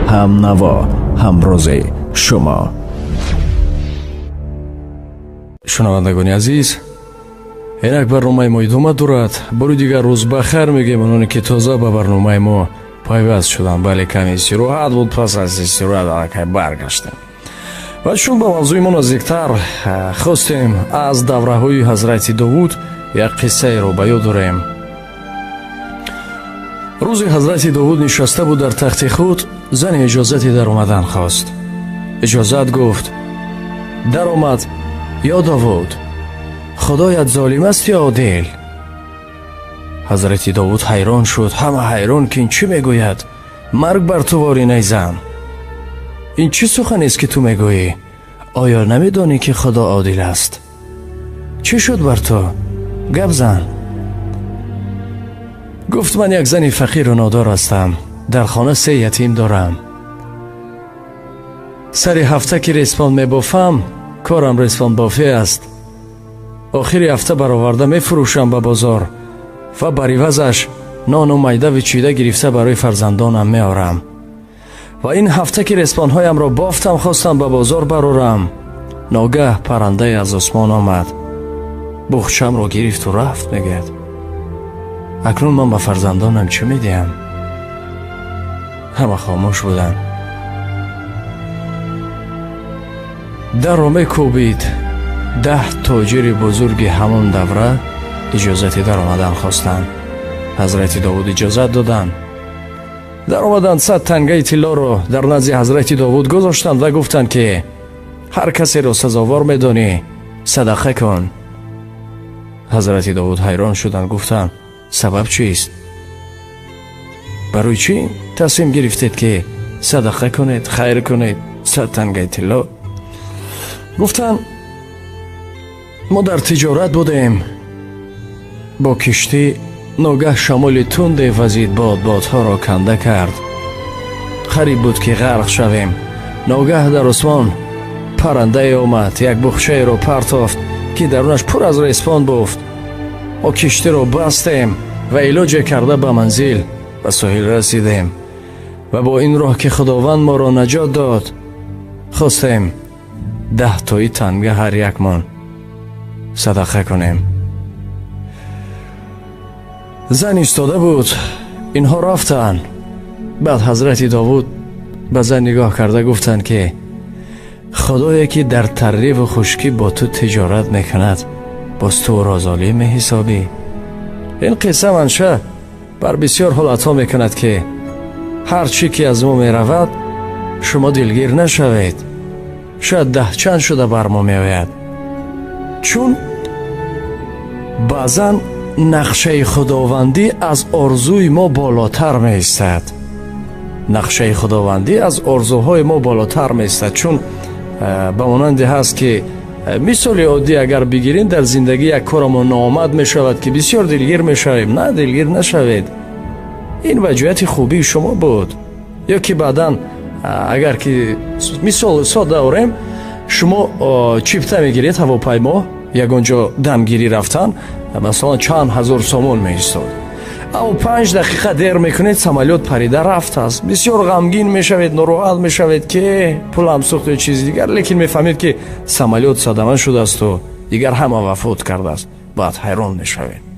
Ҳамнаво, ҳамрози шумо. Шунавандагони азиз, инак барномаи мо идома дорад. Бори дигар рӯз ба хайр мегӯем ононе, ки тоза ба барномаи мо пайваст шуданд. Бале, каме истироҳат буд, пас аз истироҳат аллакай баргаштем ва чун ба мавзӯи мо наздиктар хостем, аз давраҳои ҳазрати Довуд як қиссаеро ба ёд дорем. Рӯзе ҳазрати Довуд нишаста буд дар тахти худ. Зане иҷозати даромадан хост. Иҷозат гуфт, даромад. Ё Довуд, Худоят золим аст ё одил? Ҳазрати Довуд ҳайрон шуд, ҳама ҳайрон, ки ин чӣ мегӯяд. Марг бар ту, воринай зан, ин чӣ суханест, ки ту мегӯӣ? Оё намедонӣ, ки Худо одил аст? Чӣ шуд бар ту? Гап зан. Гуфт: ман як зани фақиру нодор ҳастам, дар хона се ятим дорам. Сари ҳафта ки респон мебофам, корам респонбофӣ аст, охири ҳафта бароварда мефурӯшам ба бозор ва бар ивазаш нону майдаву чида гирифта барои фарзандонам меорам. Ва ин ҳафта ки респонҳоямро бофтам, хостам ба бозор барорам, ногаҳ паррандае аз осмон омад, буғчамро гирифту рафт. Мегӯяд: акнун ман ба фарзандонам чӣ медиҳам? Ҳама хомӯш буданд. Дарро мекӯбид. 10 тоҷири бузурги ҳамон давра иҷозати даромадан хостанд. Ҳазрати Довуд иҷозат доданд. Даромаданд, 100 тангаи тиллоро дар назди ҳазрати Довуд гузоштанд ва гуфтанд, ки ҳар касеро сазовор медонӣ, садақа кун. Ҳазрати Довуд ҳайрон шуданд, гуфтанд: сабаб чист? Барои чӣ тасмим гирифтед, ки садақа кунед, хайр кунед 100 тангаи тилло? Гуфтанд: мо дар тиҷорат будем бо киштӣ, ногаҳ шамоли тунде вазид, бод бодҳоро канда кард, қариб буд, ки ғарқ шавем. Ногаҳ дар осмон паррандае омад, як буғчаеро партофт, ки дарунаш пур аз респон буд. Мо киштиро бастем ва илоҷе карда ба манзил, ба соҳил расидем ва бо ин роҳ, ки Худованд моро наҷот дод, хостем 10 тои танга ҳар якмон садақа кунем. Зан истода буд, инҳо рафтанд. Баъд ҳазрати Довуд ба зан нигоҳ карда гуфтанд, ки Худое, ки дар тарриву хушкӣ бо ту тиҷорат мекунад, боз ту ӯро золим меҳисобӣ? Ин қисса манша бар бисёр ҳолатҳо мекунад, ки ҳар чӣ ки аз мо меравад, шумо дилгир нашавед, шояд даҳчанд шуда бар мо меояд, чун баъзан нақшаи худовандӣ аз орзуи мо болотар меистад. Нақшаи худовандӣ аз орзуҳои мо болотар меистад, чун ба монанде ҳаст, ки мисоли оддӣ агар бигирем, дар зиндагӣ як корамо ноомад мешавад, ки бисёр дилгир мешавем. На, дилгир нашавед, ин ба ҷиҳати хубии шумо буд. Ё ки баъдан агар ки мисол сода орем, шумо чипта мегиред ҳавопаймо, ягон ҷо дамгирӣ рафтан, масалан, чанд ҳазор сомон меистод, аммо 5 дақиқа дер мекунед, самолёт парида рафтааст. Бисёр ғамгин мешавед, нороҳат мешавед, ки пулам сӯхт ё чизи дигар, лекин мефаҳмед, ки самолёт садама шудаасту дигар ҳама вафот кардааст. Баъд ҳайрон мешавед.